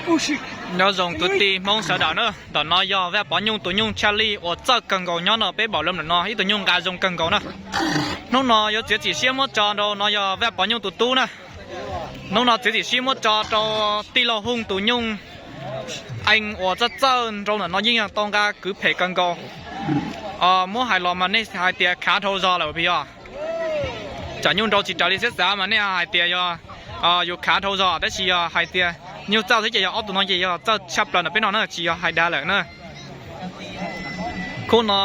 Nyob zoo kwv tij Hmoob sawv daws na, ntawm no yog Vaj Pov Nyuj tus nyuj tshaj lij uas txawj kawg nkaus nyob no peb npaum li ntawm no ib tug nyuj nqa zoo kawg nkaus na. Hnub no yuav txiav txim siab muab tso rau no yog Vaj Pov Nyuj tus tub na. Hnub no txiav txim siab muab tso rau tij laug Hooj tus nyuj ees uas txawj txawj nrau ntawm no yeej yog tau nqa kwv phem kawg nkaus. Muab hais los mas nej hais tias khav dhau zog lawm puas yog? Tsam nyuj nrau tsis raws li siab xav mas nej hais tias yog yus khav dhau zog, tab sis yog hais tias nyuj txawj xwb ces yog ob tug no ces yog txawj tshaj plaws ntawm peb no na, tsis yog hais dag lawm na. Khub no,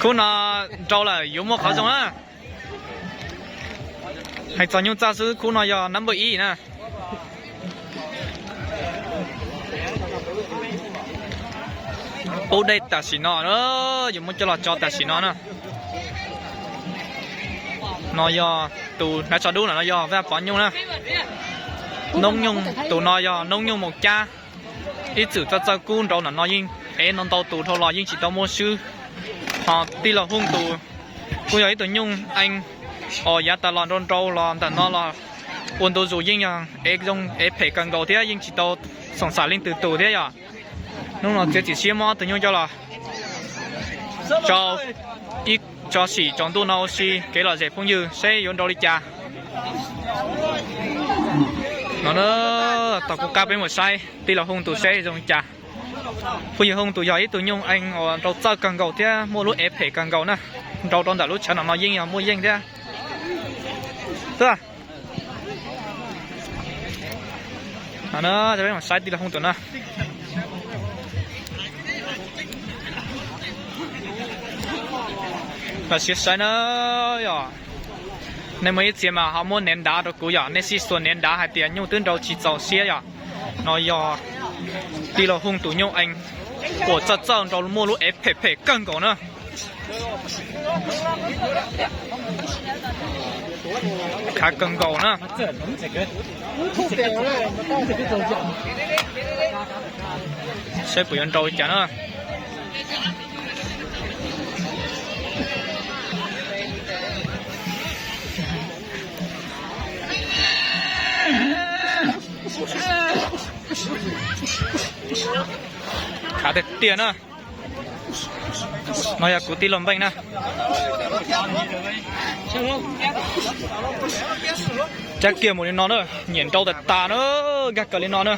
khub no nrau lawm yuav muaj qhov zoo na. Hais txog nyuj txawj xwb khub no yog number ib na. Pub dej tam sim no, yuav muab coj los tso tam sim no na. No yog tus hnav tsho dub no, no yog Vaj Pov Nyuj na. Noob Nyuj, tus no yog Noob Nyuj Mus Cab. Ib txwm txawj txawj kub nrau ntawm no yeej ev no ntau tus dhau los yeej tsis tau muaj swb. Ho tij laug Hooj tus kuj yog ib tug nyuj ees uas yav tas los nrau nrau los ntawm no los ua ntu zus yeej yog ev zoo ev phem kawg nkaus thiab yeej tsis tau xoom xam leej twg tus thiab yom. Hnub no txiav txim siab muab ob tug nyuj coj los tso ib tso sim tsaus ntuj no ua si kev lom zem phooj ywg seb yuav nrau li cas. No na, tom kuv qab peb mus saib tij laug Hooj tus seb zoo li cas. Phooj ywg Hooj tus yog ib tug nyuj ees uas nrau txawj kawg nkaus thiab muaj lub ev phem kawg nkaus na. Nrau rau ntawm lub tshav no no yeej yog muaj yeej thiab. Tuaj, peb mus saib tij laug Hooj tus na. Los siab saib na yom. Nej muaj ib txhia mas ho muab niav ntav rau kuv yom, nej sib xuas niav ntav hais tias nyuj twb nrau tsis txaus siab yom. No yog tij laug Hooj tus nyuj ees uas txawj txawj nrau muaj lub ev phem phem kawg nkaus na. Khav kawg nkaus na. Saib puas yuav nrau li cas na. Khav tiag tiag na. No yog kuv tij laug Npeej na. Cab kiag mus li no na, nyiam nrau tas tas na, nkag kawg li no na.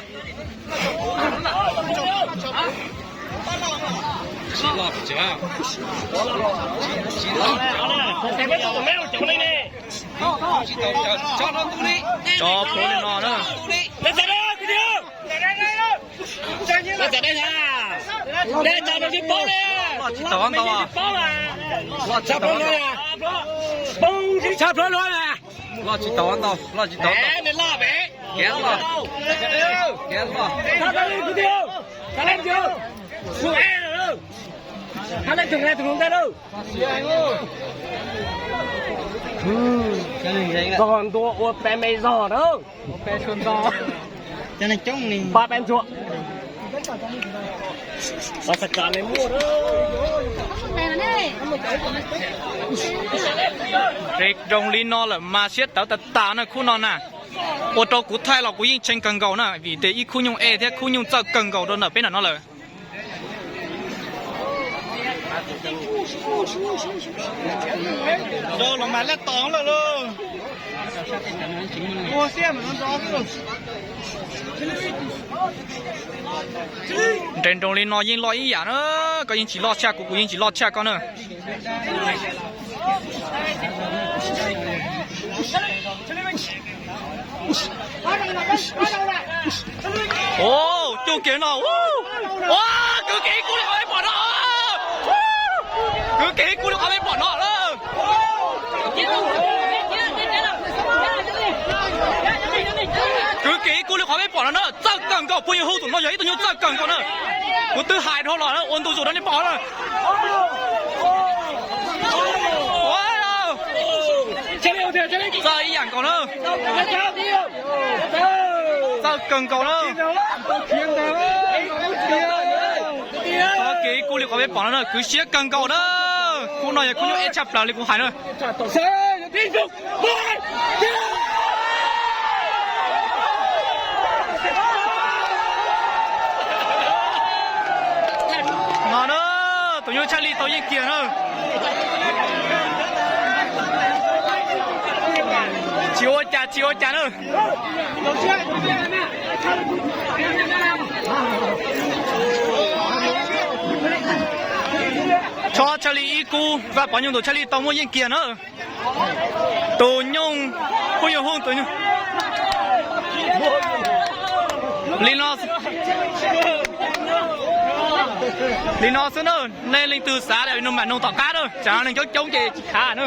Tso plhuav li no na. Loj tsis tau ntau. Loj tsis tau ntau, loj tsis tau ntau. Kev loj, kev loj. Zog ntua ua peb me zog na. Pab peb ntsuag. Nroo li no lawm mas siab tawv tas tas na khub no na. Ua rau kuv thaij los kuv yeej tshee kawg nkaus na, vim tias ib khub nyuj ej thiab khub nyuj txawj kawg nkaus rau ntawm peb ntawm no lawm. Nres nroos li no yeej loj ib yam na, koj yeej tsis loj tshaj kuv, kuv yeej tsis loj tshaj koj na. Cuj kiag no, kwv kiag ib kub li qhov peb pom no. Kwv kiag ib kub li qhov peb pom no lawm. Kwv kiag ib kub li qhov peb pom no na, txawj kawg nkaus, phooj ywg Hub tus no yog ib tug nyuj txawj kawg nkaus na. Kuv twb hais dhau los na, ua ntu zus rau nej pom na. Txawj ib yam nkaus na. Txawj kawg nkaus na. Qhov kiag ib kub li qhov peb pom no na, kwv siab kawg nkaus na. Khub no yog khub nyuj ej tshaj plaws li kuv hais na. Tshaj Li tau yeej kiag na. Tsis ua cas, tsis ua cas na. Tso Tshaj Li ib kub, Vaj Pov Nyuj Ntuas Tshaj Li tau muaj yeej kiag na. Tus nyuj, Pub Yuj Hooj tus nyuj. Li no, li no xwb na, nej leej twg xav li no mam noog tom qab na, tsam no neeg coob coob ces tsis khav na.